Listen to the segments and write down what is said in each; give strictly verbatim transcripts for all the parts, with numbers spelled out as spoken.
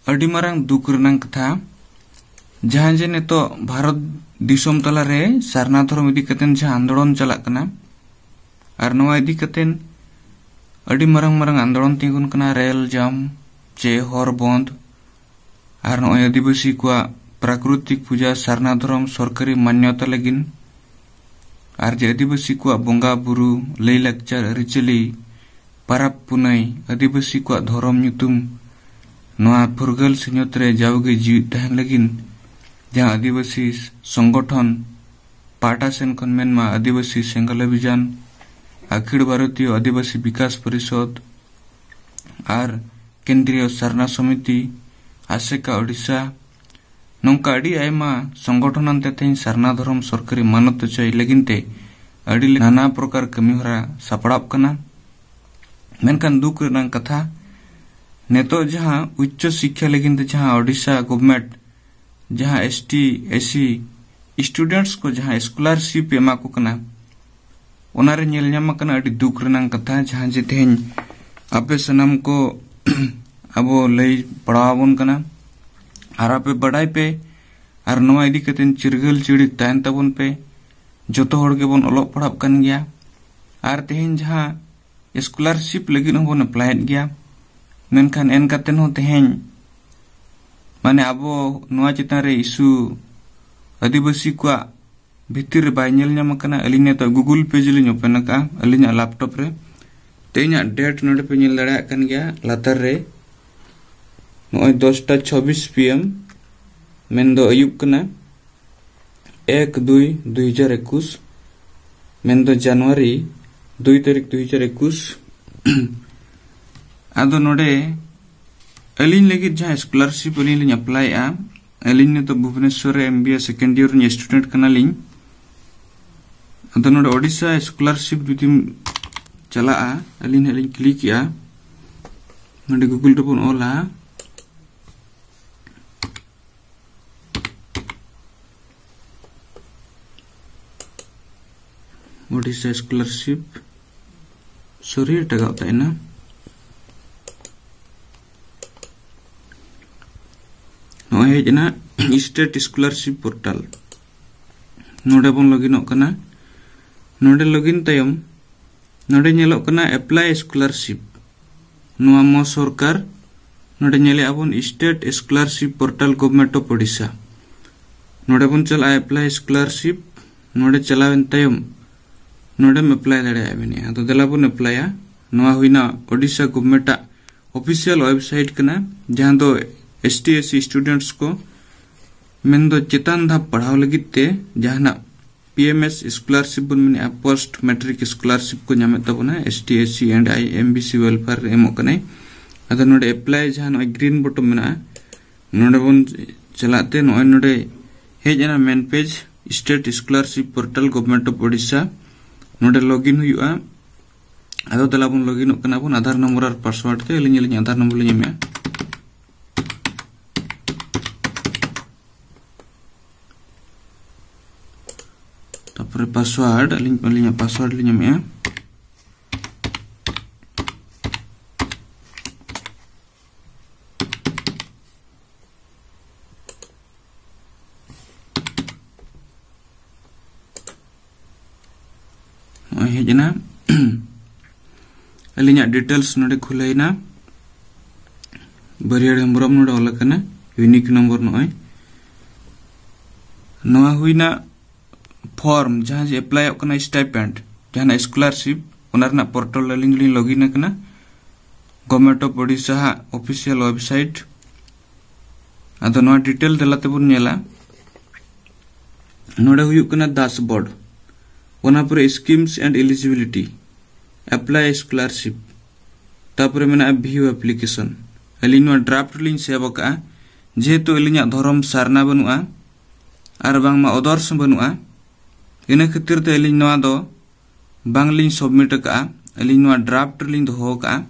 ᱟᱹᱰᱤ ᱢᱟᱨᱟᱝ ᱫᱩᱠ ᱨᱮᱱᱟᱜ ᱠᱟᱛᱷᱟ, ᱡᱟᱦᱟᱸ ᱡᱮ ᱱᱤᱛᱚᱜ ᱵᱷᱟᱨᱚᱛ ᱫᱤᱥᱚᱢ ᱛᱟᱞᱟᱨᱮ ᱥᱟᱨᱱᱟ ᱫᱷᱚᱨᱚᱢ ᱤᱫᱤ ᱠᱟᱛᱮ ᱡᱟᱦᱟᱸ ᱟᱱᱫᱳᱞᱚᱱ ᱪᱟᱞᱟᱜ ᱠᱟᱱᱟ, ᱟᱨ ᱱᱚᱣᱟ ᱤᱫᱤ ᱠᱟᱛᱮ ᱟᱹᱰᱤ ᱢᱟᱨᱟᱝ ᱢᱟᱨᱟᱝ ᱟᱱᱫᱳᱞᱚᱱ ᱛᱤᱸᱜᱩᱱ ᱠᱟᱱᱟ, ᱨᱮᱞ ᱡᱟᱢ ᱪᱮ ᱦᱚᱨ ᱵᱚᱱᱫ, ᱟᱨ ᱱᱚᱜᱼᱚᱭ ᱟᱹᱫᱤᱵᱟᱹᱥᱤ ᱠᱚᱣᱟᱜ ᱯᱨᱟᱠᱨᱤᱛᱤᱠ ᱯᱩᱡᱟ ᱥᱟᱨᱱᱟ ᱫᱷᱚᱨᱚᱢ ᱥᱚᱨᱠᱟᱨᱤ ᱢᱟᱱᱭᱚᱛᱟ ᱞᱟᱹᱜᱤᱫ, ᱟᱨ ᱡᱮ ᱟᱹᱫᱤᱵᱟᱹᱥᱤ ᱠᱚᱣᱟᱜ ᱵᱚᱸᱜᱟ ᱵᱩᱨᱩ, ᱞᱟᱹᱭ ᱞᱟᱠᱪᱟᱨ, ᱟᱹᱨᱤᱪᱟᱹᱞᱤ, ᱯᱟᱨᱟᱵᱽ ᱯᱩᱱᱟᱹᱭ, ᱟᱹᱫᱤᱵᱟᱹᱥᱤ ᱠᱚᱣᱟᱜ ᱫᱷᱚᱨᱚᱢ ᱧᱩᱛᱩᱢ, ᱱᱚᱣᱟ ᱯᱷᱩᱨᱜᱟᱹᱞ ᱥᱤᱧᱚᱛ ᱨᱮ ᱡᱟᱣᱜᱮ ᱡᱤᱣᱤᱫ ᱛᱟᱦᱮᱱ ᱞᱟᱹᱜᱤᱫ ᱡᱟᱦᱟᱸ ᱟᱹᱫᱤᱵᱟᱹᱥᱤ ᱥᱚᱝᱜᱚᱴᱷᱚᱱ ᱯᱟᱦᱴᱟ ᱥᱮᱱ ᱠᱷᱚᱱ ᱢᱮᱱᱢᱟ ᱟᱹᱫᱤᱵᱟᱹᱥᱤ ᱥᱮᱸᱜᱮᱞ ᱚᱵᱷᱤᱡᱟᱱ, ᱟᱹᱠᱷᱤᱲ ᱵᱷᱟᱨᱚᱛᱤᱭᱚ ᱟᱹᱫᱤᱵᱟᱹᱥᱤ ᱵᱤᱠᱟᱥ ᱯᱚᱨᱤᱥᱚᱫᱽ ᱟᱨ ᱠᱮᱱᱫᱨᱤᱭᱚ ᱥᱟᱨᱱᱟ ᱥᱚᱢᱤᱛᱤ, ᱟᱥᱮᱠᱟ ᱳᱰᱤᱥᱟ, ᱱᱚᱝᱠᱟ ᱟᱹᱰᱤ ᱟᱭᱢᱟ ᱥᱚᱝᱜᱚᱴᱷᱚᱱ ᱟᱱᱛᱮ ᱛᱮᱦᱮᱧ ᱥᱟᱨᱱᱟ ᱫᱷᱚᱨᱚᱢ ᱥᱚᱨᱠᱟᱨᱤ ᱢᱟᱱᱚᱛ ᱦᱚᱪᱚᱭ ᱞᱟᱹᱜᱤᱫ ᱛᱮ ᱟᱹᱰᱤ ᱱᱟᱱᱟ ᱯᱨᱚᱠᱟᱨ ᱠᱟᱹᱢᱤ ᱦᱚᱨᱟ ᱥᱟᱯᱲᱟᱜ ᱠᱟᱱᱟ᱾ ᱢᱮᱱᱠᱷᱟᱱ ᱫᱩᱠ ᱨᱮᱱᱟᱜ ᱠᱟᱛᱷᱟ, ᱱᱤᱛᱚᱜ ᱡᱟᱦᱟᱸ ᱩᱪᱪᱚ ᱥᱤᱠᱠᱷᱟ ᱞᱟᱹᱜᱤᱫ ᱛᱮ ᱡᱟᱦᱟᱸ ᱳᱰᱤᱥᱟ ᱜᱚᱵᱷᱢᱮᱱᱴ ᱡᱟᱦᱟᱸ S T, S C students ᱠᱚ ᱡᱟᱦᱟᱸ scholarship ᱮ ᱮᱢᱟ ᱠᱚ ᱠᱟᱱᱟ, ᱚᱱᱟᱨᱮ ᱧᱮᱞ ᱧᱟᱢ ᱟᱠᱟᱱᱟ ᱟᱹᱰᱤ ᱫᱩᱠ ᱨᱮᱱᱟᱜ ᱠᱟᱛᱷᱟ, ᱡᱟᱦᱟᱸ ᱡᱮ ᱛᱮᱦᱮᱧ ᱟᱯᱮ ᱥᱟᱱᱟᱢ ᱠᱚ ᱟᱵᱚ ᱞᱟᱹᱭ ᱯᱟᱲᱟᱣ ᱟᱵᱚᱱ ᱠᱟᱱᱟ᱾ ᱟᱨ ᱟᱯᱮ ᱵᱟᱰᱟᱭ ᱯᱮ, ᱟᱨ ᱱᱚᱣᱟ ᱤᱫᱤ ᱠᱟᱛᱮ ᱪᱤᱨᱜᱟᱹᱞ ᱪᱤᱲᱤ ᱛᱟᱦᱮᱱ ᱛᱟᱵᱚᱱ ᱯᱮ᱾ ᱡᱚᱛᱚ ᱦᱚᱲ ᱜᱮᱵᱚᱱ ᱚᱞᱚᱜ ᱯᱟᱲᱦᱟᱜ ᱠᱟᱱ ᱜᱮᱭᱟ, ᱟᱨ ᱛᱮᱦᱮᱧ ᱡᱟᱦᱟᱸ scholarship ᱞᱟᱹᱜᱤᱫ ᱦᱚᱸᱵᱚᱱ ᱮᱯᱞᱟᱭᱮᱫ ᱜᱮᱭᱟ, ᱢᱮᱱᱠᱷᱟᱱ ᱮᱱ ᱠᱟᱛᱮ ᱦᱚᱸ ᱛᱮᱦᱮᱧ ᱢᱟᱱᱮ ᱟᱵᱚ ᱱᱚᱣᱟ ᱪᱮᱛᱟᱱ ᱨᱮ issue ᱟᱹᱫᱤᱵᱟᱹᱥᱤ ᱠᱚᱣᱟᱜ ᱵᱷᱤᱛᱤᱨ ᱨᱮ ᱵᱟᱭ ᱧᱮᱞ ᱧᱟᱢ ᱟᱠᱟᱱᱟ᱾ ᱟᱹᱞᱤᱧ ᱱᱤᱛᱚᱜ Google page ᱞᱤᱧ open ᱟᱠᱟᱫᱼᱟ ᱟᱹᱞᱤᱧᱟᱜ laptop ᱨᱮ᱾ ᱛᱮᱦᱮᱧᱟᱜ date ᱱᱚᱰᱮ ᱯᱮ ᱧᱮᱞ ᱫᱟᱲᱮᱭᱟᱜ ᱠᱟᱱ ᱜᱮᱭᱟ ᱞᱟᱛᱟᱨ ᱨᱮ, ᱱᱚᱜᱼᱚᱭ ᱫᱚᱥᱴᱟ ᱪᱷᱚᱵᱵᱤᱥ PM, ᱢᱮᱱᱫᱚ ᱟᱹᱭᱩᱵ ᱠᱟᱱᱟ, ᱮᱠ ᱫᱩᱭ ᱫᱩᱭ ᱦᱟᱡᱟᱨ ᱮᱠᱩᱥ, ᱢᱮᱱᱫᱚ ᱡᱟᱱᱩᱣᱟᱨᱤ ᱫᱩᱭ ᱛᱟᱹᱨᱤᱠᱷ ᱫᱩᱭ ᱦᱟᱡᱟᱨ ᱮᱠᱩᱥ᱾ ᱟᱫᱚ ᱱᱚᱰᱮ ᱟᱹᱞᱤᱧ ᱞᱟᱹᱜᱤᱫ ᱡᱟᱦᱟᱸ scholarship ᱟᱹᱞᱤᱧ ᱞᱤᱧ ᱮᱯᱞᱟᱭᱮᱫᱼᱟ, ᱟᱹᱞᱤᱧ ᱱᱤᱛᱚᱜ ᱵᱷᱩᱵᱽᱱᱮᱥᱚᱨ ᱨᱮ MBA second year ᱨᱤᱧ student ᱠᱟᱱᱟᱞᱤᱧ᱾ ᱟᱫᱚ ᱱᱚᱰᱮ ᱳᱰᱤᱥᱟ scholarship ᱡᱩᱫᱤᱢ ᱪᱟᱞᱟᱜᱼᱟ, ᱟᱹᱞᱤᱧ ᱦᱟᱸᱜ ᱞᱤᱧ click ᱮᱜᱼᱟ, ᱱᱚᱰᱮ Google ᱨᱮᱵᱚᱱ ᱚᱞᱟ ᱳᱰᱤᱥᱟ scholarship, sorry, ᱮᱴᱟᱜᱟᱜ ᱛᱟᱦᱮᱱᱟ᱾ ᱦᱮᱡ ᱮᱱᱟ ᱥᱴᱮᱴ ᱥᱠᱚᱞᱟᱨᱥᱤᱯ ᱯᱳᱨᱴᱟᱞ᱾ ᱱᱚᱰᱮ ᱵᱚᱱ ᱞᱚᱜᱤᱱᱚᱜ ᱠᱟᱱᱟ᱾ ᱱᱚᱰᱮ ᱞᱚᱜᱤᱱ ᱛᱟᱭᱚᱢ ᱱᱚᱰᱮ ᱧᱮᱞᱚᱜ ᱠᱟᱱᱟ ᱮᱯᱞᱟᱭ ᱥᱠᱚᱞᱟᱨᱥᱤᱯ᱾ ᱱᱚᱣᱟ ᱢᱚ ᱥᱚᱨᱠᱟᱨ, ᱱᱚᱰᱮ ᱧᱮᱞᱮᱜᱼᱟ ᱵᱚᱱ state scholarship portal government of Odisha. ᱱᱚᱰᱮ ᱵᱚᱱ ᱪᱟᱞᱟᱜᱼᱟ ᱮᱯᱞᱟᱭ ᱥᱠᱚᱞᱟᱨᱥᱤᱯ᱾ ᱱᱚᱰᱮ ᱪᱟᱞᱟᱣᱮᱱ ᱛᱟᱭᱚᱢ ᱱᱚᱰᱮᱢ ᱮᱯᱞᱟᱭ ᱫᱟᱲᱮᱭᱟᱜᱼᱟ ᱢᱮᱱᱮᱜᱼᱟ᱾ ᱟᱫᱚ ᱫᱮᱞᱟ ᱵᱚᱱ ᱮᱯᱞᱟᱭᱟ᱾ ᱱᱚᱣᱟ ᱦᱩᱭᱱᱟ ᱳᱰᱤᱥᱟ ᱜᱚᱵᱷᱢᱮᱱᱴᱟᱜ ᱚᱯᱷᱤᱥᱤᱭᱟᱞ ᱣᱮᱵᱥᱟᱭᱤᱴ ᱠᱟᱱᱟ, ᱡᱟᱦᱟᱸ ᱫᱚ S T S C students ᱠᱚ, ᱢᱮᱱᱫᱚ ᱪᱮᱛᱟᱱ ᱫᱷᱟᱯ ᱯᱟᱲᱦᱟᱣ ᱞᱟᱹᱜᱤᱫ ᱛᱮ ᱡᱟᱦᱟᱱᱟᱜ ᱯᱤ ᱮᱢ ᱮᱥ ᱥᱠᱚᱞᱟᱨᱥᱤᱯ ᱵᱚᱱ ᱢᱮᱱᱮᱜᱼᱟ, ᱯᱳᱥᱴ ᱢᱮᱴᱨᱤᱠ ᱥᱠᱚᱞᱟᱨᱥᱤᱯ ᱠᱚ ᱧᱟᱢᱮᱫ ᱛᱟᱵᱚᱱᱟ S T S C and I M B C welfare ᱨᱮ ᱮᱢᱚᱜ ᱠᱟᱱᱟᱭ᱾ ᱟᱫᱚ ᱱᱚᱰᱮ ᱮᱯᱞᱟᱭ ᱡᱟᱦᱟᱸ ᱱᱚᱜᱼᱚᱭ ᱜᱨᱤᱱ ᱵᱚᱴᱚᱢ ᱢᱮᱱᱟᱜᱼᱟ, ᱱᱚᱰᱮ ᱵᱚᱱ ᱪᱟᱞᱟᱜ ᱛᱮ ᱱᱚᱜᱼᱚᱭ ᱱᱚᱰᱮ ᱦᱮᱡ ᱮᱱᱟ ᱢᱮᱱ page, state scholarship portal government of Odisha. ᱱᱚᱰᱮ ᱞᱚᱜᱤᱱ ᱦᱩᱭᱩᱜᱼᱟ᱾ ᱟᱫᱚ ᱫᱮᱞᱟ ᱵᱚᱱ ᱞᱚᱜᱤᱱᱚᱜ ᱠᱟᱱᱟ ᱵᱚᱱ ᱟᱫᱷᱟᱨ ᱱᱚᱢᱵᱚᱨ ᱟᱨ ᱯᱟᱥᱣᱟᱨᱰ ᱛᱮ᱾ ᱟᱹᱞᱤᱧ, ᱟᱹᱞᱤᱧ ᱟᱫᱷᱟᱨ ᱱᱚᱢᱵᱚᱨ ᱞᱤᱧ ᱮᱢᱮᱜᱼᱟ᱾ ᱛᱟᱯᱚᱨᱮ ᱯᱟᱥᱣᱟᱨᱰ, ᱟᱹᱞᱤᱧ, ᱟᱹᱞᱤᱧᱟᱜ ᱯᱟᱥᱣᱟᱨᱰ ᱞᱤᱧ ᱮᱢᱮᱜᱼᱟ᱾ ᱱᱚᱜᱼᱚᱭ ᱦᱮᱡ ᱮᱱᱟ᱾ ᱟᱹᱞᱤᱧᱟᱜ ᱰᱤᱴᱮᱞᱥ ᱱᱚᱰᱮ ᱠᱷᱩᱞᱟᱹᱭᱮᱱᱟ᱾ ᱵᱟᱹᱨᱭᱟᱹᱲ ᱦᱮᱢᱵᱨᱚᱢ ᱱᱚᱰᱮ ᱚᱞ ᱟᱠᱟᱱᱟ, ᱤᱭᱩᱱᱤᱠ ᱱᱚᱢᱵᱚᱨ ᱱᱚᱜᱼᱚᱭ᱾ ᱱᱚᱣᱟ ᱦᱩᱭᱱᱟ ᱯᱷᱚᱨᱢ, ᱡᱟᱦᱟᱸ ᱡᱮ ᱮᱯᱞᱟᱭᱚᱜ ᱠᱟᱱᱟ ᱥᱴᱟᱭᱯᱮᱱᱰ, ᱡᱟᱦᱟᱱᱟᱜ ᱥᱠᱚᱞᱟᱨᱥᱤᱯ, ᱚᱱᱟ ᱨᱮᱱᱟᱜ ᱯᱳᱨᱴᱟᱞ ᱨᱮ ᱟᱹᱞᱤᱧ ᱫᱚᱞᱤᱧ ᱞᱚᱜᱤᱱ ᱟᱠᱟᱱᱟ᱾ ᱜᱚᱵᱷᱢᱮᱱᱴ ᱚᱯᱷ ᱳᱰᱤᱥᱟ ᱦᱟᱜ ᱚᱯᱷᱤᱥᱤᱭᱟᱞ ᱣᱮᱵᱥᱟᱭᱤᱴ᱾ ᱟᱫᱚ ᱱᱚᱣᱟ ᱰᱤᱴᱮᱞ ᱫᱮᱞᱟ ᱛᱮᱵᱚᱱ ᱧᱮᱞᱟ᱾ ᱱᱚᱰᱮ ᱦᱩᱭᱩᱜ ᱠᱟᱱᱟ ᱰᱟᱥᱵᱳᱨᱰ, ᱚᱱᱟ ᱯᱚᱨᱮ schemes and eligibility, apply scholarship, ᱛᱟᱯᱚᱨᱮ ᱢᱮᱱᱟᱜᱼᱟ view application᱾ ᱟᱹᱞᱤᱧ ᱱᱚᱣᱟ ᱰᱨᱟᱯᱴ ᱨᱮᱞᱤᱧ ᱥᱮᱵᱷ ᱟᱠᱟᱫᱼᱟ, ᱡᱮᱦᱮᱛᱩ ᱟᱹᱞᱤᱧᱟᱜ ᱫᱷᱚᱨᱚᱢ ᱥᱟᱨᱱᱟ ᱵᱟᱹᱱᱩᱜᱼᱟ ᱟᱨ ᱵᱟᱝᱢᱟ ᱚᱫᱚᱨᱥ ᱵᱟᱹᱱᱩᱜᱼᱟ, ᱤᱱᱟᱹ ᱠᱷᱟᱹᱛᱤᱨ ᱛᱮ ᱟᱹᱞᱤᱧ ᱱᱚᱣᱟ ᱫᱚ ᱵᱟᱝᱞᱤᱧ ᱥᱟᱵᱢᱤᱴ ᱟᱠᱟᱫᱼᱟ᱾ ᱟᱹᱞᱤᱧ ᱱᱚᱣᱟ ᱰᱨᱟᱯᱴ ᱨᱮᱞᱤᱧ ᱫᱚᱦᱚ ᱟᱠᱟᱫᱼᱟ᱾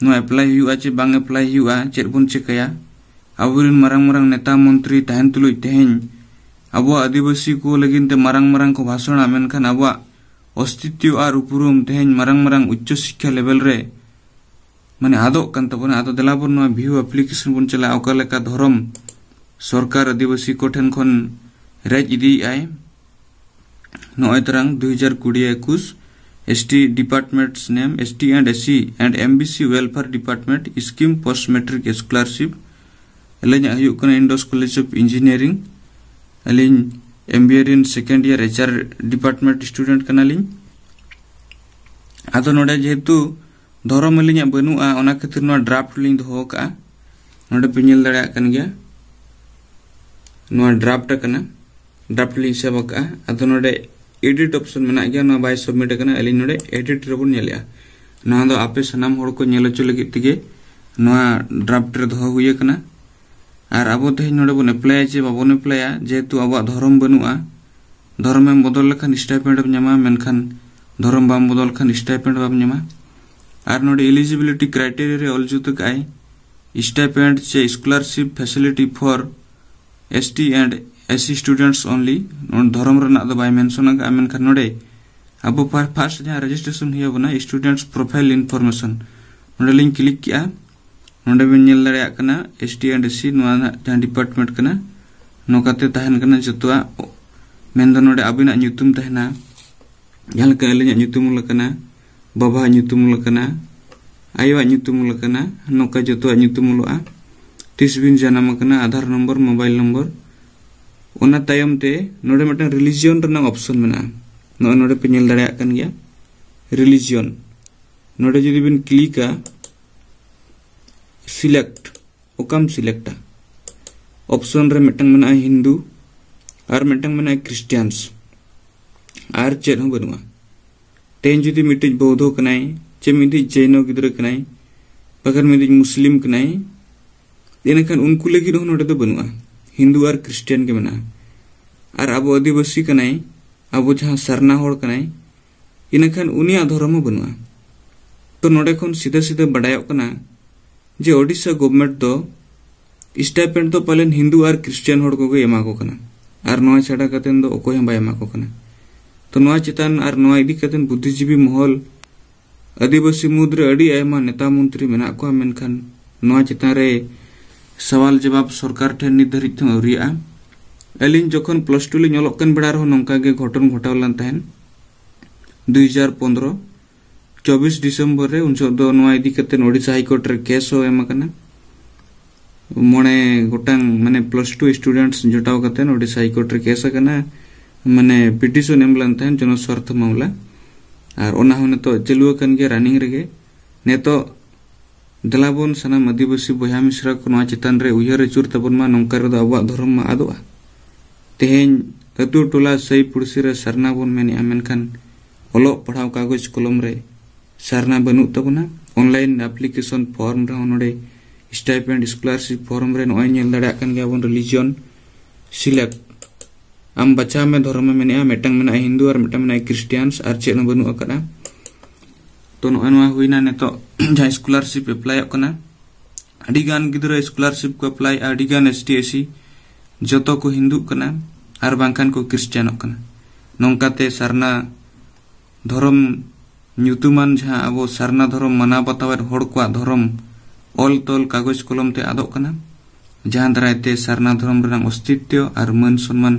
ᱱᱚᱣᱟ ᱮᱯᱞᱟᱭ ᱦᱩᱭᱩᱜᱼᱟ ᱪᱮ ᱵᱟᱝ ᱮᱯᱞᱟᱭ ᱦᱩᱭᱩᱜᱼᱟ, ᱪᱮᱫ ᱵᱚᱱ ᱪᱤᱠᱟᱹᱭᱟ? ᱟᱵᱚᱨᱮᱱ ᱢᱟᱨᱟᱝ ᱢᱟᱨᱟᱝ ᱱᱮᱛᱟ ᱢᱚᱱᱛᱨᱤ ᱛᱟᱦᱮᱱ ᱛᱩᱞᱩᱡ ᱛᱮᱦᱮᱧ ᱟᱵᱚᱣᱟᱜ ᱟᱹᱫᱤᱵᱟᱹᱥᱤ ᱠᱚ ᱞᱟᱹᱜᱤᱫ ᱛᱮ ᱢᱟᱨᱟᱝ ᱢᱟᱨᱟᱝ ᱠᱚ ᱵᱷᱟᱥᱚᱬᱟ, ᱢᱮᱱᱠᱷᱟᱱ ᱟᱵᱚᱣᱟᱜ ᱚᱥᱛᱤᱛᱣ ᱟᱨ ᱩᱯᱨᱩᱢ ᱛᱮᱦᱮᱧ ᱢᱟᱨᱟᱝ ᱢᱟᱨᱟᱝ ᱩᱪᱪᱚ ᱥᱤᱠᱠᱷᱟ ᱞᱮᱵᱮᱞ ᱨᱮ ᱢᱟᱱᱮ ᱟᱫᱚᱜ ᱠᱟᱱ ᱛᱟᱵᱚᱱᱟ᱾ ᱟᱫᱚ ᱫᱮᱞᱟ ᱵᱚᱱ ᱱᱚᱣᱟ ᱵᱷᱤᱭᱩ ᱟᱯᱞᱤᱠᱮᱥᱚᱱ ᱵᱚᱱ ᱪᱟᱞᱟᱜᱼᱟ, ᱚᱠᱟ ᱞᱮᱠᱟ ᱫᱷᱚᱨᱚᱢ ᱥᱚᱨᱠᱟᱨ ᱟᱹᱫᱤᱵᱟᱹᱥᱤ ᱠᱚᱴᱷᱮᱱ ᱠᱷᱚᱱ ᱨᱮᱡ ᱤᱫᱤᱭᱮᱫᱟᱭ᱾ ᱱᱚᱜᱼᱚᱭ ᱛᱟᱨᱟᱝ ᱫᱩ ᱦᱟᱡᱟᱨ ᱠᱩᱲᱤ ᱮᱠᱩᱥ, S T department's name, S T and S C and M B C welfare department scheme post matric scholarship᱾ ᱟᱹᱞᱤᱧᱟᱜ ᱦᱩᱭᱩᱜ ᱠᱟᱱᱟ Indus College of Engineering᱾ ᱟᱹᱞᱤᱧ M B A ᱨᱮᱱ second year H R department student ᱠᱟᱱᱟᱞᱤᱧ᱾ ᱟᱫᱚ ᱱᱚᱰᱮ ᱡᱮᱦᱮᱛᱩ ᱫᱷᱚᱨᱚᱢ ᱟᱹᱞᱤᱧᱟᱜ ᱵᱟᱹᱱᱩᱜᱼᱟ, ᱚᱱᱟ ᱠᱷᱟᱹᱛᱤᱨ ᱱᱚᱣᱟ ᱰᱨᱟᱯᱴ ᱞᱤᱧ ᱫᱚᱦᱚ ᱟᱠᱟᱫᱼᱟ᱾ ᱱᱚᱰᱮ ᱯᱮ ᱧᱮᱞ ᱫᱟᱲᱮᱭᱟᱜ ᱠᱟᱱ ᱜᱮᱭᱟ, ᱱᱚᱣᱟ ᱰᱨᱟᱯᱴ ᱠᱟᱱᱟ, ᱰᱨᱟᱯᱴ ᱞᱤᱧ ᱥᱮᱵᱷ ᱟᱠᱟᱫᱼᱟ᱾ ᱟᱫᱚ ᱱᱚᱰᱮ ᱮᱰᱤᱴ ᱚᱯᱥᱚᱱ ᱢᱮᱱᱟᱜ ᱜᱮᱭᱟ, ᱱᱚᱣᱟ ᱵᱟᱭ ᱥᱟᱵᱢᱤᱴ ᱟᱠᱟᱱᱟ᱾ ᱟᱹᱞᱤᱧ ᱱᱚᱰᱮ ᱮᱰᱤᱴ ᱨᱮᱵᱚᱱ ᱧᱮᱞᱮᱜᱼᱟ᱾ ᱱᱚᱣᱟ ᱫᱚ ᱟᱯᱮ ᱥᱟᱱᱟᱢ ᱦᱚᱲ ᱠᱚ ᱧᱮᱞ ᱦᱚᱪᱚ ᱞᱟᱹᱜᱤᱫ ᱛᱮᱜᱮ ᱱᱚᱣᱟ ᱰᱨᱟᱯᱴ ᱨᱮ ᱫᱚᱦᱚ ᱦᱩᱭ ᱟᱠᱟᱱᱟ᱾ ᱟᱨ ᱟᱵᱚ ᱛᱮᱦᱮᱧ ᱱᱚᱰᱮ ᱵᱚᱱ ᱮᱯᱞᱟᱭᱟ ᱪᱮ ᱵᱟᱵᱚᱱ ᱮᱯᱞᱟᱭᱟ, ᱡᱮᱦᱮᱛᱩ ᱟᱵᱚᱣᱟᱜ ᱫᱷᱚᱨᱚᱢ ᱵᱟᱹᱱᱩᱜᱼᱟ᱾ ᱫᱷᱚᱨᱚᱢ ᱮᱢ ᱵᱚᱫᱚᱞ ᱞᱮᱠᱷᱟᱱ ᱥᱴᱟᱭᱯᱮᱱᱰ ᱮᱢ ᱧᱟᱢᱟ, ᱢᱮᱱᱠᱷᱟᱱ ᱫᱷᱚᱨᱚᱢ ᱵᱟᱢ ᱵᱚᱫᱚᱞ ᱞᱮᱠᱷᱟᱱ ᱥᱴᱟᱭᱯᱮᱱᱰ ᱵᱟᱢ ᱧᱟᱢᱟ᱾ ᱟᱨ ᱱᱚᱰᱮ eligibility criteria ᱨᱮ ᱚᱞ ᱡᱩᱛ ᱟᱠᱟᱫ ᱟᱭ, stipend ᱪᱮ scholarship facility for S T and S C students only᱾ ᱱᱚᱰᱮ ᱫᱷᱚᱨᱚᱢ ᱨᱮᱱᱟᱜ ᱫᱚ ᱵᱟᱭ ᱢᱮᱱᱥᱚᱱ ᱟᱠᱟᱫᱼᱟ, ᱢᱮᱱᱠᱷᱟᱱ ᱱᱚᱰᱮ ᱟᱵᱚ ᱯᱷᱟᱥᱴ ᱡᱟᱦᱟᱸ ᱨᱮᱡᱤᱥᱴᱨᱮᱥᱚᱱ ᱦᱩᱭ ᱟᱵᱚᱱᱟ, students profile information, ᱱᱚᱰᱮ ᱞᱤᱧ ᱠᱞᱤᱠ ᱠᱮᱜᱼᱟ᱾ ᱱᱚᱰᱮ ᱵᱮᱱ ᱧᱮᱞ ᱫᱟᱲᱮᱭᱟᱜ ᱠᱟᱱᱟ S T and S C ᱱᱚᱣᱟ ᱨᱮᱱᱟᱜ ᱡᱟᱦᱟᱸ ᱰᱤᱯᱟᱨᱴᱢᱮᱱᱴ ᱠᱟᱱᱟ, ᱱᱚᱝᱠᱟᱛᱮ ᱛᱟᱦᱮᱱ ᱠᱟᱱᱟ ᱡᱚᱛᱚᱣᱟᱜ᱾ ᱢᱮᱱᱫᱚ ᱱᱚᱰᱮ ᱟᱵᱤᱱᱟᱜ ᱧᱩᱛᱩᱢ ᱛᱟᱦᱮᱱᱟ, ᱡᱟᱦᱟᱸ ᱞᱮᱠᱟ ᱟᱹᱞᱤᱧᱟᱜ ᱧᱩᱛᱩᱢ ᱚᱞ ᱟᱠᱟᱱᱟ, ᱵᱟᱵᱟᱣᱟᱜ ᱧᱩᱛᱩᱢ ᱚᱞ ᱟᱠᱟᱱᱟ, ᱟᱭᱳᱣᱟᱜ ᱧᱩᱛᱩᱢ ᱚᱞ ᱟᱠᱟᱱᱟ, ᱱᱚᱝᱠᱟ ᱡᱚᱛᱚᱣᱟᱜ ᱧᱩᱛᱩᱢ ᱚᱞᱚᱜᱼᱟ᱾ ᱛᱤᱥ ᱵᱤᱱ ᱡᱟᱱᱟᱢ ᱟᱠᱟᱱᱟ, ᱟᱫᱷᱟᱨ ᱱᱚᱢᱵᱚᱨ, ᱢᱳᱵᱟᱭᱤᱞ ᱱᱚᱢᱵᱚᱨ᱾ ᱚᱱᱟ ᱛᱟᱭᱚᱢ ᱛᱮ ᱱᱚᱰᱮ ᱢᱤᱫᱴᱟᱝ ᱨᱤᱞᱤᱡᱤᱭᱚᱱ ᱨᱮᱱᱟᱜ ᱚᱯᱥᱚᱱ ᱢᱮᱱᱟᱜᱼᱟ᱾ ᱱᱚᱜᱼᱚᱭ ᱱᱚᱰᱮ ᱯᱮ ᱧᱮᱞ ᱫᱟᱲᱮᱭᱟᱜ ᱠᱟᱱ ᱜᱮᱭᱟ, ᱨᱤᱞᱤᱡᱤᱭᱚᱱ᱾ ᱱᱚᱰᱮ ᱡᱩᱫᱤ ᱵᱤᱱ ᱠᱞᱤᱠᱟ, ᱥᱤᱞᱮᱠᱴ, ᱚᱠᱟᱢ ᱥᱤᱞᱮᱠᱴᱟ? ᱚᱯᱥᱚᱱ ᱨᱮ ᱢᱤᱫᱴᱟᱝ ᱢᱮᱱᱟᱜᱼᱟ ᱦᱤᱱᱫᱩ, ᱟᱨ ᱢᱤᱫᱴᱟᱝ ᱢᱮᱱᱟᱜᱼᱟ ᱠᱨᱤᱥᱪᱤᱭᱟᱱᱥ, ᱟᱨ ᱪᱮᱫ ᱦᱚᱸ ᱵᱟᱹᱱᱩᱜᱼᱟ᱾ ᱛᱮᱦᱮᱧ ᱡᱩᱫᱤ ᱢᱤᱫᱴᱤᱡ ᱵᱳᱣᱫᱷᱚ ᱠᱟᱱᱟᱭ, ᱪᱮ ᱢᱤᱫᱴᱤᱡ ᱡᱮᱭᱱᱚ ᱜᱤᱫᱽᱨᱟᱹ ᱠᱟᱱᱟᱭ, ᱵᱟᱠᱷᱟᱱ ᱢᱤᱫᱴᱤᱡ ᱢᱩᱥᱞᱤᱢ ᱠᱟᱱᱟᱭ, ᱤᱱᱟᱹᱠᱷᱟᱱ ᱩᱱᱠᱩ ᱞᱟᱹᱜᱤᱫ ᱦᱚᱸ ᱱᱚᱰᱮ ᱫᱚ ᱵᱟᱹᱱᱩᱜᱼᱟ, ᱦᱤᱱᱫᱩ ᱟᱨ ᱠᱨᱤᱥᱪᱤᱭᱟᱱ ᱜᱮ ᱢᱮᱱᱟᱜᱼᱟ᱾ ᱟᱨ ᱟᱵᱚ ᱟᱹᱫᱤᱵᱟᱹᱥᱤ ᱠᱟᱱᱟᱭ, ᱟᱵᱚ ᱡᱟᱦᱟᱸ ᱥᱟᱨᱱᱟ ᱦᱚᱲ ᱠᱟᱱᱟᱭ, ᱤᱱᱟᱹᱠᱷᱟᱱ ᱩᱱᱤᱭᱟᱜ ᱫᱷᱚᱨᱚᱢ ᱦᱚᱸ ᱵᱟᱹᱱᱩᱜᱼᱟ᱾ ᱛᱚ ᱱᱚᱰᱮ ᱠᱷᱚᱱ ᱥᱤᱫᱷᱟᱹ ᱥᱤᱫᱷᱟᱹ ᱵᱟᱰᱟᱭᱚᱜ ᱠᱟᱱᱟ ᱡᱮ ᱳᱰᱤᱥᱟ ᱜᱚᱵᱷᱢᱮᱱᱴ ᱫᱚ ᱥᱴᱟᱭᱯᱮᱱᱰ ᱫᱚ ᱯᱟᱞᱮᱱ ᱦᱤᱱᱫᱩ ᱟᱨ ᱠᱨᱤᱥᱪᱤᱭᱟᱱ ᱦᱚᱲ ᱠᱚᱜᱮ ᱮᱢᱟ ᱠᱚ ᱠᱟᱱᱟ, ᱟᱨ ᱱᱚᱣᱟ ᱪᱷᱟᱰᱟ ᱠᱟᱛᱮ ᱫᱚ ᱚᱠᱚᱭ ᱦᱚᱸ ᱵᱟᱭ ᱮᱢᱟ ᱠᱚ ᱠᱟᱱᱟ᱾ ᱛᱚ ᱱᱚᱣᱟ ᱪᱮᱛᱟᱱ ᱟᱨ ᱱᱚᱣᱟ ᱤᱫᱤ ᱠᱟᱛᱮ ᱵᱩᱫᱽᱫᱷᱤᱡᱤᱵᱤ ᱢᱚᱦᱚᱞ ᱟᱹᱫᱤᱵᱟᱹᱥᱤ ᱢᱩᱫᱽᱨᱮ ᱟᱹᱰᱤ ᱟᱭᱢᱟ ᱱᱮᱛᱟ ᱢᱚᱱᱛᱨᱤ ᱢᱮᱱᱟᱜ ᱠᱚᱣᱟ, ᱢᱮᱱᱠᱷᱟᱱ ᱱᱚᱣᱟ ᱪᱮᱛᱟᱱ ᱨᱮ ᱥᱟᱣᱟᱞ ᱡᱟᱵᱟᱵ ᱥᱚᱨᱠᱟᱨ ᱴᱷᱮᱱ ᱱᱤᱛ ᱫᱷᱟᱹᱨᱤᱡ ᱛᱮᱦᱚᱸ ᱟᱹᱣᱨᱤᱭᱟᱜᱼᱟ᱾ ᱟᱹᱞᱤᱧ ᱡᱚᱠᱷᱚᱱ ᱯᱞᱟᱥ ᱴᱩ ᱞᱤᱧ ᱚᱞᱚᱜ ᱠᱟᱱ ᱵᱮᱲᱟ ᱨᱮᱦᱚᱸ ᱱᱚᱝᱠᱟ ᱜᱮ ᱜᱷᱚᱴᱚᱱ ᱜᱷᱚᱴᱟᱣ ᱞᱮᱱ ᱛᱟᱦᱮᱸᱱ᱾ ᱫᱩᱭ ᱦᱟᱡᱟᱨ ᱯᱚᱱᱫᱽᱨᱚ ᱪᱚᱵᱵᱤᱥ ᱰᱤᱥᱮᱢᱵᱚᱨ ᱨᱮ, ᱩᱱ ᱡᱚᱦᱚᱜ ᱫᱚ ᱱᱚᱣᱟ ᱤᱫᱤ ᱠᱟᱛᱮ ᱳᱰᱤᱥᱟ ᱦᱟᱭ ᱠᱳᱨᱴ ᱨᱮ ᱠᱮᱥ ᱦᱚᱸ ᱮᱢ ᱟᱠᱟᱱᱟ᱾ ᱢᱚᱬᱮ ᱜᱚᱴᱟᱝ ᱢᱟᱱᱮ ᱯᱞᱟᱥ ᱴᱩ ᱥᱴᱩᱰᱮᱱᱴᱥ ᱡᱚᱴᱟᱣ ᱠᱟᱛᱮ ᱳᱰᱤᱥᱟ ᱦᱟᱭ ᱠᱳᱨᱴ ᱨᱮ ᱠᱮᱥ ᱟᱠᱟᱱᱟ, ᱢᱟᱱᱮ ᱯᱤᱴᱤᱥᱚᱱ ᱮᱢ ᱞᱮᱱ ᱛᱟᱦᱮᱸᱱ ᱡᱚᱱᱚ ᱥᱣᱟᱨᱛᱷ ᱢᱟᱢᱞᱟ᱾ ᱟᱨ ᱚᱱᱟ ᱦᱚᱸ ᱱᱤᱛᱚᱜ ᱪᱟᱹᱞᱩ ᱟᱠᱟᱱ ᱜᱮᱭᱟ, ᱨᱟᱱᱤᱝ ᱨᱮᱜᱮ᱾ ᱱᱤᱛᱚᱜ ᱫᱮᱞᱟ ᱵᱚᱱ ᱥᱟᱱᱟᱢ ᱟᱹᱫᱤᱵᱟᱹᱥᱤ ᱵᱚᱭᱦᱟ ᱢᱤᱥᱨᱟ ᱠᱚ ᱱᱚᱣᱟ ᱪᱮᱛᱟᱱ ᱨᱮ ᱩᱭᱦᱟᱹᱨ ᱟᱹᱪᱩᱨ ᱛᱟᱵᱚᱱ ᱢᱟ, ᱱᱚᱝᱠᱟ ᱨᱮᱫᱚ ᱟᱵᱚᱣᱟᱜ ᱫᱷᱚᱨᱚᱢ ᱢᱟ ᱟᱫᱚᱜᱼᱟ᱾ ᱛᱮᱦᱮᱧ ᱟᱹᱛᱩ ᱴᱚᱞᱟ ᱥᱟᱹᱭ ᱯᱩᱲᱥᱤ ᱨᱮ ᱥᱟᱨᱱᱟ ᱵᱚᱱ ᱢᱮᱱᱮᱜᱼᱟ, ᱢᱮᱱᱠᱷᱟᱱ ᱚᱞᱚᱜ ᱯᱟᱲᱦᱟᱣ ᱠᱟᱜᱚᱡᱽ ᱠᱚᱞᱚᱢ ᱨᱮ ᱥᱟᱨᱱᱟ ᱵᱟᱹᱱᱩᱜ ᱛᱟᱵᱚᱱᱟ᱾ ᱚᱱᱞᱟᱭᱤᱱ ᱟᱯᱞᱤᱠᱮᱥᱚᱱ ᱯᱷᱚᱨᱢ ᱨᱮᱦᱚᱸ ᱱᱚᱰᱮ ᱥᱴᱟᱭᱯᱮᱱᱰ, ᱥᱠᱚᱞᱟᱨᱥᱤᱯ ᱯᱷᱚᱨᱢ ᱨᱮ ᱱᱚᱜᱼᱚᱭ ᱧᱮᱞ ᱫᱟᱲᱮᱭᱟᱜ ᱠᱟᱱ ᱜᱮᱭᱟ ᱵᱚᱱ, ᱨᱤᱞᱤᱡᱤᱭᱚᱱ ᱥᱤᱞᱮᱠᱴ᱾ ᱟᱢ ᱵᱟᱪᱷᱟᱣ ᱢᱮ ᱫᱷᱚᱨᱚᱢ ᱮ ᱢᱮᱱᱮᱜᱼᱟ, ᱢᱤᱫᱴᱟᱝ ᱢᱮᱱᱟᱜᱼᱟ ᱦᱤᱱᱫᱩ ᱟᱨ ᱢᱤᱫᱴᱟᱝ ᱢᱮᱱᱟᱜᱼᱟ ᱠᱨᱤᱥᱴᱤᱭᱟᱱᱥ, ᱟᱨ ᱪᱮᱫ ᱦᱚᱸ ᱵᱟᱹᱱᱩᱜ ᱟᱠᱟᱫᱼᱟ᱾ ᱛᱚ ᱱᱚᱜᱼᱚᱭ ᱱᱚᱣᱟ ᱦᱩᱭᱱᱟ ᱱᱤᱛᱚᱜ ᱡᱟᱦᱟᱸ ᱥᱠᱚᱞᱟᱨᱥᱤᱯ ᱮᱯᱞᱟᱭᱚᱜ ᱠᱟᱱᱟ᱾ ᱟᱹᱰᱤ ᱜᱟᱱ ᱜᱤᱫᱽᱨᱟᱹ ᱥᱠᱚᱞᱟᱨᱥᱤᱯ ᱠᱚ ᱮᱯᱞᱟᱭᱮᱜᱼᱟ, ᱟᱹᱰᱤ ᱜᱟᱱ ᱮᱥ ᱴᱤ ᱮᱥ ᱥᱤ, ᱡᱚᱛᱚ ᱠᱚ ᱦᱤᱱᱫᱩᱜ ᱠᱟᱱᱟ ᱟᱨ ᱵᱟᱝᱠᱷᱟᱱ ᱠᱚ ᱠᱨᱤᱥᱪᱟᱱᱚᱜ ᱠᱟᱱᱟ᱾ ᱱᱚᱝᱠᱟᱛᱮ ᱥᱟᱨᱱᱟ ᱫᱷᱚᱨᱚᱢ ᱧᱩᱛᱩᱢᱟᱱ ᱡᱟᱦᱟᱸ ᱟᱵᱚ ᱥᱟᱨᱱᱟ ᱫᱷᱚᱨᱚᱢ ᱢᱟᱱᱟᱣ ᱵᱟᱛᱟᱣᱮᱫ ᱦᱚᱲ ᱠᱚᱣᱟᱜ ᱫᱷᱚᱨᱚᱢ ᱚᱞ ᱛᱚᱞ ᱠᱟᱜᱚᱡᱽ ᱠᱚᱞᱚᱢ ᱛᱮ ᱟᱫᱚᱜ ᱠᱟᱱᱟ, ᱡᱟᱦᱟᱸ ᱫᱟᱨᱟᱭ ᱛᱮ ᱥᱟᱨᱱᱟ ᱫᱷᱚᱨᱚᱢ ᱨᱮᱱᱟᱜ ᱚᱥᱛᱤᱛᱣᱚ ᱟᱨ ᱢᱟᱹᱱ ᱥᱚᱱᱢᱟᱱ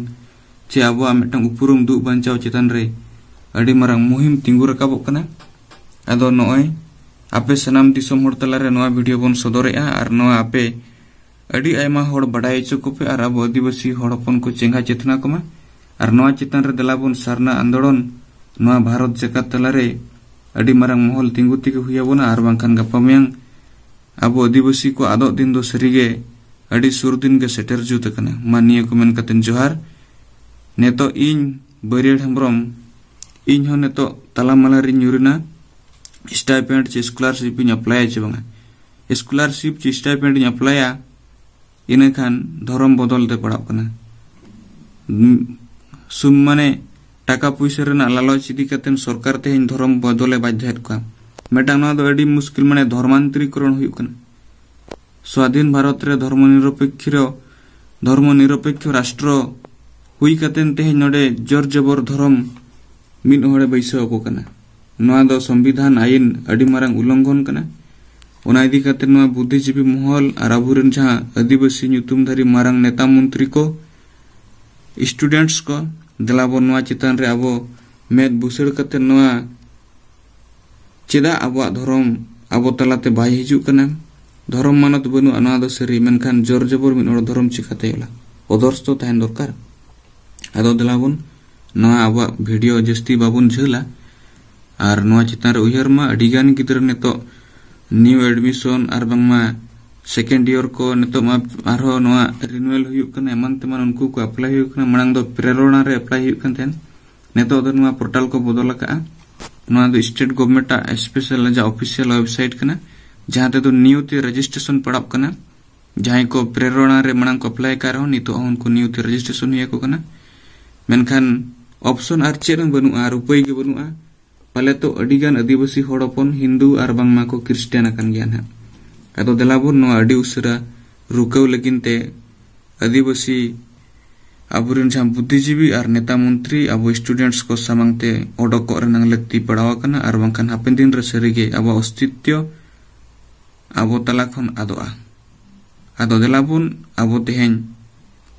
ᱪᱮ ᱟᱵᱚᱣᱟᱜ ᱢᱤᱫᱴᱟᱝ ᱩᱯᱨᱩᱢ ᱫᱩᱜ ᱵᱟᱧᱪᱟᱣ ᱪᱮᱛᱟᱱ ᱨᱮ ᱟᱹᱰᱤ ᱢᱟᱨᱟᱝ ᱢᱩᱦᱤᱢ ᱛᱤᱸᱜᱩ ᱨᱟᱠᱟᱵᱚᱜ ᱠᱟᱱᱟ᱾ ᱟᱫᱚ ᱱᱚᱜᱼᱚᱭ ᱟᱯᱮ ᱥᱟᱱᱟᱢ ᱫᱤᱥᱚᱢ ᱦᱚᱲ ᱛᱟᱞᱟᱨᱮ ᱱᱚᱣᱟ ᱵᱷᱤᱰᱤᱭᱳ ᱵᱚᱱ ᱥᱚᱫᱚᱨᱮᱜᱼᱟ ᱟᱨ ᱱᱚᱣᱟ ᱟᱯᱮ ᱟᱹᱰᱤ ᱟᱭᱢᱟ ᱦᱚᱲ ᱵᱟᱰᱟᱭ ᱦᱚᱪᱚ ᱠᱚᱯᱮ ᱟᱨ ᱟᱵᱚ ᱟᱹᱫᱤᱵᱟᱹᱥᱤ ᱦᱚᱲ ᱦᱚᱯᱚᱱ ᱠᱚ ᱪᱮᱸᱜᱷᱟ ᱪᱮᱛᱱᱟ ᱠᱚᱢᱟ᱾ ᱟᱨ ᱱᱚᱣᱟ ᱪᱮᱛᱟᱱ ᱨᱮ ᱫᱮᱞᱟ ᱵᱚᱱ ᱥᱟᱨᱱᱟ ᱟᱱᱫᱳᱲᱚᱱ ᱱᱚᱣᱟ ᱵᱷᱟᱨᱚᱛ ᱡᱟᱠᱟᱛ ᱛᱟᱞᱟᱨᱮ ᱟᱹᱰᱤ ᱢᱟᱨᱟᱝ ᱢᱚᱦᱚᱞ ᱛᱤᱸᱜᱩ ᱛᱮᱜᱮ ᱦᱩᱭ ᱟᱵᱚᱱᱟ, ᱟᱨ ᱵᱟᱝᱠᱷᱟᱱ ᱜᱟᱯᱟ ᱢᱮᱭᱟᱝ ᱟᱵᱚ ᱟᱹᱫᱤᱵᱟᱹᱥᱤ ᱠᱚ ᱟᱫᱚᱜ ᱫᱤᱱ ᱫᱚ ᱥᱟᱹᱨᱤᱜᱮ ᱟᱹᱰᱤ ᱥᱩᱨ ᱫᱤᱱ ᱜᱮ ᱥᱮᱴᱮᱨ ᱡᱩᱛ ᱟᱠᱟᱱᱟ᱾ ᱢᱟ ᱱᱤᱭᱟᱹ ᱠᱚ ᱢᱮᱱ ᱠᱟᱛᱮ ᱡᱚᱦᱟᱨ᱾ ᱱᱤᱛᱚᱜ ᱤᱧ ᱵᱟᱹᱨᱭᱟᱹᱲ ᱦᱮᱢᱵᱨᱚᱢ, ᱤᱧ ᱦᱚᱸ ᱱᱤᱛᱚᱜ ᱛᱟᱞᱟᱢᱟᱞᱟ ᱨᱤᱧ ᱧᱩᱨᱮᱱᱟ᱾ ᱥᱴᱟᱭᱯᱮᱱᱰ ᱪᱮ ᱥᱠᱚᱞᱟᱨᱥᱤᱯ ᱤᱧ ᱮᱯᱞᱟᱭᱟ ᱪᱮ ᱵᱟᱝᱟ? ᱥᱠᱚᱞᱟᱨᱥᱤᱯ ᱪᱮ ᱥᱴᱟᱭᱯᱮᱱᱰ ᱤᱧ ᱮᱯᱞᱟᱭᱟ, ᱤᱱᱟᱹᱠᱷᱟᱱ ᱫᱷᱚᱨᱚᱢ ᱵᱚᱫᱚᱞ ᱛᱮ ᱯᱟᱲᱟᱜ ᱠᱟᱱᱟ᱾ ᱥᱩᱢ ᱢᱟᱱᱮ ᱴᱟᱠᱟ ᱯᱩᱭᱥᱟᱹ ᱨᱮᱱᱟᱜ ᱞᱟᱞᱚᱪ ᱤᱫᱤ ᱠᱟᱛᱮ ᱥᱚᱨᱠᱟᱨ ᱛᱮᱦᱮᱧ ᱫᱷᱚᱨᱚᱢ ᱵᱚᱫᱚᱞᱮ ᱵᱟᱫᱽᱫᱷᱚᱭᱮᱫ ᱠᱚᱣᱟ᱾ ᱢᱤᱫᱴᱟᱝ ᱱᱚᱣᱟ ᱫᱚ ᱟᱹᱰᱤ ᱢᱩᱥᱠᱤᱞ, ᱢᱟᱱᱮ ᱫᱷᱚᱨᱢᱟᱱᱛᱚᱨᱤᱠᱚᱨᱚᱱ ᱦᱩᱭᱩᱜ ᱠᱟᱱᱟ᱾ ᱥᱣᱟᱫᱷᱤᱱ ᱵᱷᱟᱨᱚᱛ ᱨᱮ ᱫᱷᱚᱨᱢᱚ ᱱᱤᱨᱚᱯᱮᱠᱠᱷᱚ, ᱫᱷᱚᱨᱢᱚ ᱱᱤᱨᱚᱯᱮᱠᱠᱷᱚ ᱨᱟᱥᱴᱨᱚ ᱦᱩᱭ ᱠᱟᱛᱮ ᱛᱮᱦᱮᱧ ᱱᱚᱰᱮ ᱡᱳᱨ ᱡᱚᱵᱚᱨ ᱫᱷᱚᱨᱚᱢ ᱢᱤᱫ ᱦᱚᱲᱮ ᱵᱟᱹᱭᱥᱟᱹᱣ ᱟᱠᱚ ᱠᱟᱱᱟ᱾ ᱱᱚᱣᱟ ᱫᱚ ᱥᱚᱝᱵᱤᱫᱷᱟᱱ ᱟᱭᱤᱱ ᱟᱹᱰᱤ ᱢᱟᱨᱟᱝ ᱩᱞᱞᱚᱝᱜᱷᱚᱱ ᱠᱟᱱᱟ᱾ ᱚᱱᱟ ᱤᱫᱤ ᱠᱟᱛᱮ ᱱᱚᱣᱟ ᱵᱩᱫᱽᱫᱷᱤᱡᱤᱵᱤ ᱢᱚᱦᱚᱞ ᱟᱨ ᱟᱵᱚᱨᱮᱱ ᱡᱟᱦᱟᱸ ᱟᱹᱫᱤᱵᱟᱹᱥᱤ ᱧᱩᱛᱩᱢ ᱫᱷᱟᱨᱤ ᱢᱟᱨᱟᱝ ᱱᱮᱛᱟ ᱢᱚᱱᱛᱨᱤ ᱠᱚ, students ᱠᱚ, ᱫᱮᱞᱟ ᱵᱚᱱ ᱱᱚᱣᱟ ᱪᱮᱛᱟᱱ ᱨᱮ ᱟᱵᱚ ᱢᱮᱫ ᱵᱩᱥᱟᱹᱲ ᱠᱟᱛᱮ ᱱᱚᱣᱟ ᱪᱮᱫᱟᱜ ᱟᱵᱚᱣᱟᱜ ᱫᱷᱚᱨᱚᱢ ᱟᱵᱚ ᱛᱟᱞᱟᱛᱮ ᱵᱟᱭ ᱦᱤᱡᱩᱜ ᱠᱟᱱᱟ? ᱫᱷᱚᱨᱚᱢ ᱢᱟᱱᱚᱛ ᱵᱟᱹᱱᱩᱜᱼᱟ, ᱱᱚᱣᱟ ᱫᱚ ᱥᱟᱹᱨᱤ, ᱢᱮᱱᱠᱷᱟᱱ ᱡᱳᱨ ᱡᱚᱵᱚᱨ ᱢᱤᱫ ᱦᱚᱲ ᱫᱷᱚᱨᱚᱢ ᱪᱤᱠᱟᱹᱛᱮ ᱚᱞᱟ? ᱚᱫᱚᱨᱥ ᱫᱚ ᱛᱟᱦᱮᱱ ᱫᱚᱨᱠᱟᱨ᱾ ᱟᱫᱚ ᱫᱮᱞᱟ ᱵᱚᱱ ᱱᱚᱣᱟ ᱟᱵᱚᱣᱟᱜ video ᱡᱟᱹᱥᱛᱤ ᱵᱟᱵᱚᱱ ᱡᱷᱟᱹᱞᱟ, ᱟᱨ ᱱᱚᱣᱟ ᱪᱮᱛᱟᱱ ᱨᱮ ᱩᱭᱦᱟᱹᱨ ᱢᱟ, ᱟᱹᱰᱤ ᱜᱟᱱ ᱜᱤᱫᱽᱨᱟᱹ ᱱᱤᱛᱚᱜ new admission ᱟᱨ ᱵᱟᱝᱢᱟ second year ᱠᱚ ᱱᱤᱛᱚᱜ ᱢᱟ ᱟᱨᱦᱚᱸ ᱱᱚᱣᱟ renewal ᱦᱩᱭᱩᱜ ᱠᱟᱱᱟ, ᱮᱢᱟᱱ ᱛᱮᱢᱟᱱ ᱩᱱᱠᱩ ᱠᱚ apply ᱦᱩᱭᱩᱜ ᱠᱟᱱᱟ᱾ ᱢᱟᱲᱟᱝ ᱫᱚ ᱯᱨᱮᱨᱚᱱᱟ ᱨᱮ apply ᱦᱩᱭᱩᱜ ᱠᱟᱱ ᱛᱟᱦᱮᱸᱱ, ᱱᱤᱛᱚᱜ ᱫᱚ ᱱᱚᱣᱟ portal ᱠᱚ ᱵᱚᱫᱚᱞ ᱟᱠᱟᱜᱼᱟ᱾ ᱱᱚᱣᱟ ᱫᱚ state government ᱟᱜ special ᱡᱟᱦᱟᱸ official website ᱠᱟᱱᱟ, ᱡᱟᱦᱟᱸ ᱛᱮᱫᱚ new ᱛᱮ registration ᱯᱟᱲᱟᱜ ᱠᱟᱱᱟ᱾ ᱡᱟᱦᱟᱸᱭ ᱠᱚ ᱯᱨᱮᱨᱚᱱᱟ ᱨᱮ ᱢᱟᱲᱟᱝ ᱠᱚ apply ᱟᱠᱟᱫ ᱨᱮᱦᱚᱸ, ᱱᱤᱛᱚᱜ ᱦᱚᱸ ᱩᱱᱠᱩ new ᱛᱮ registration ᱦᱩᱭ ᱟᱠᱚ ᱠᱟᱱᱟ᱾ ᱢᱮᱱᱠᱷᱟᱱ option ᱟᱨ ᱪᱮᱫ ᱦᱚᱸ ᱵᱟᱹᱱᱩᱜᱼᱟ, ᱟᱨ ᱩᱯᱟᱹᱭ ᱜᱮ ᱵᱟᱹᱱᱩᱜᱼᱟ᱾ ᱯᱟᱞᱮ ᱛᱚ ᱟᱹᱰᱤ ᱜᱟᱱ ᱟᱹᱫᱤᱵᱟᱹᱥᱤ ᱦᱚᱲ ᱦᱚᱯᱚᱱ ᱦᱤᱱᱫᱩ ᱟᱨ ᱵᱟᱝᱢᱟ ᱠᱚ ᱠᱷᱨᱤᱥᱴᱟᱱ ᱟᱠᱟᱱ ᱜᱮᱭᱟ ᱱᱟᱦᱟᱜ᱾ ᱟᱫᱚ ᱫᱮᱞᱟ ᱵᱚᱱ ᱱᱚᱣᱟ ᱟᱹᱰᱤ ᱩᱥᱟᱹᱨᱟ ᱨᱩᱠᱟᱹᱣ ᱞᱟᱹᱜᱤᱫ ᱛᱮ ᱟᱹᱫᱤᱵᱟᱹᱥᱤ ᱟᱵᱚᱨᱮᱱ ᱡᱟᱦᱟᱸ ᱵᱩᱫᱽᱫᱷᱤᱡᱤᱵᱤ ᱟᱨ ᱱᱮᱛᱟ ᱢᱚᱱᱛᱨᱤ ᱟᱵᱚ students ᱠᱚ ᱥᱟᱢᱟᱝ ᱛᱮ ᱚᱰᱚᱠᱚᱜ ᱨᱮᱱᱟᱜ ᱞᱟᱹᱠᱛᱤ ᱯᱟᱲᱟᱣ ᱟᱠᱟᱱᱟ, ᱟᱨ ᱵᱟᱝᱠᱷᱟᱱ ᱦᱟᱯᱮᱱ ᱫᱤᱱ ᱨᱮ ᱥᱟᱹᱨᱤᱜᱮ ᱟᱵᱚᱣᱟᱜ ᱚᱥᱛᱤᱛᱣᱚ ᱟᱵᱚ ᱛᱟᱞᱟ ᱠᱷᱚᱱ ᱟᱫᱚᱜᱼᱟ᱾ ᱟᱫᱚ ᱫᱮᱞᱟ ᱵᱚᱱ ᱟᱵᱚ ᱛᱮᱦᱮᱧ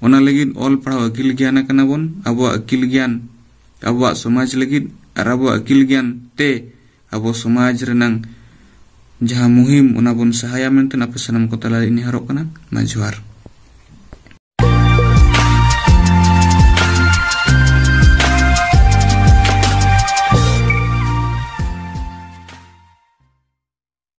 ᱚᱱᱟ ᱞᱟᱹᱜᱤᱫ ᱚᱞ ᱯᱟᱲᱦᱟᱣ ᱟᱹᱠᱤᱞ ᱜᱮᱭᱟᱱ ᱟᱠᱟᱱᱟ ᱵᱚᱱ᱾ ᱟᱵᱚᱣᱟᱜ ᱟᱹᱠᱤᱞ ᱜᱮᱭᱟᱱ ᱟᱵᱚᱣᱟᱜ ᱥᱚᱢᱟᱡᱽ ᱞᱟᱹᱜᱤᱫ ᱟᱨ ᱟᱵᱚᱣᱟᱜ ᱟᱹᱠᱤᱞ ᱜᱮᱭᱟᱱ ᱛᱮ ᱟᱵᱚ ᱥᱚᱢᱟᱡᱽ ᱨᱮᱱᱟᱝ ᱡᱟᱦᱟᱸ ᱢᱩᱦᱤᱢ, ᱚᱱᱟ ᱵᱚᱱ ᱥᱟᱦᱟᱭᱟ ᱢᱮᱱᱛᱮ ᱟᱯᱮ ᱥᱟᱱᱟᱢ ᱠᱚ ᱛᱟᱞᱟ ᱨᱮ ᱱᱮᱦᱚᱨᱚᱜ ᱠᱟᱱᱟ᱾ ᱢᱟ ᱡᱚᱦᱟᱨ᱾